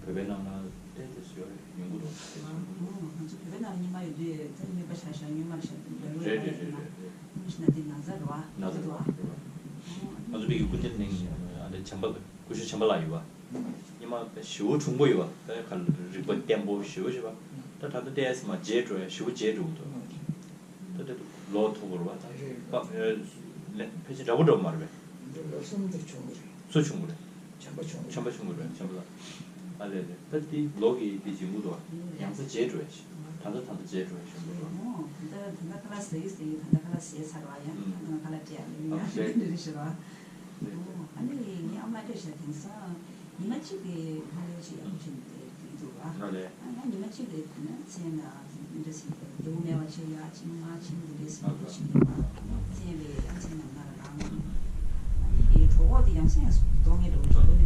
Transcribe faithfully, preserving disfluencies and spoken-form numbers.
བོད་པའི་ནང་ན་ཏན་ཏན་ཡོད་རེད། ཡོང་གི་འདུག་ཨ། ང་ཚོ་བོད་པའི་ནང་ལ་སྙེ་མ་ཡོད་དུས་ད་སྨྱོན་པ་ཆགས་ཤག་སྨྱོན་མ་ཆགས་འདུག་རེད་རེད་རེད་རེད། སྨྱོན་ཤི་ན་དེ་ན་ཚ་རེད་བ། ན་ཚ་རེད་བ། ང་ཚོ་བོད་ཀྱི་ཀུན་མཁྱེན་གླིང་ཨ་འདྲ་བྱམས་པ་སྐུ་ཞབས་བྱམས་པ་ལགས་ཡོད་བ། སྙེ་མ་ཞེ་པོ་གྲུང་པོ་ཡོད་བ། ད་ག་ལ་རིག་པ་བརྟན་པོ་ཞེ་པོ་ཞེ་པོ། ད་ད་ལྟ་ཏོག་ཙམ་མར་བརྗེད་འགྲོ་ཡ། ཞེ་པོ་བརྗེད་འགྲོ་གི་འདུག་ད་ལྟ་ལོ་མཐོ་པོ་རེད་བ། ད་རེད། ཕལ་ཆེར་འདྲ་པོ་འདྲ་པོ་མ་རེད་པས། འདི་ལོ་གསུམ་དུ་ཆུང་གི་རེད། སུ་ཆུང་གི་རེད། བྱམས་པ་ཆུང་གི་རེད། བྱམས་པ་ཆུང་གི་རེད། བྱམས་པ་ལགས། ཨ་ལས་ལས། ད་འདི་ལོ་གི་འདི་ཡིན་གྱི་འདུག་བ། ཡང་སེ་བརྗེད་འགྲོ་ཡ་ཞིག་ད་ལྟ་ད་ལྟ་བརྗེད་འགྲོ་ཡ་ཞིག་འདུག་བ། ཨོ། ད་ལྟ་ད་ལྟ་ཁ་ལག་ཟ་གི་ཟ་གི་ད་ལྟ་ཁ་ལག་ཟས་ཚར་བ་ཡ། ཨ་ད་ལྟ་ཁ་ལག་སྤྲད་ཡ་ལས་ཡོད་ཡ་ཨ་ཟས་འདི་རེད་ཤི་བ། ཨོ། ཨ་ནི་ངའི་ཨ་མ་སྐད་ཆ་དེང་སང་ཉི་མ་གཅིག་གི་ཕ་ལོ་ཅིག་ཡག་པོ་བྱས་འདུག་བ། ཨ་ལས། ཨ་ང་ཉི་མ་གཅིག་གི་ན་མཚན་ལ་འདི་འདྲ་ཟིག་རྒྱལ་པོ་སྨེ་བ་ཆེ་ཡ་ཅིག་མ་ཅིག་འདི་འདྲ་ཟིག་འདུག་བྱས་འདུག་བ། མཚན་ལས་ཨ་མཚན་ནམ་ན་ལ་ལངས། ཨ་ནི་གྲོད་ཁོག་དེ་ཡང་སེ་ཡང་སེ་ལྟོགས་ངེས་འདྲ་པོ་ཅིག་འདུག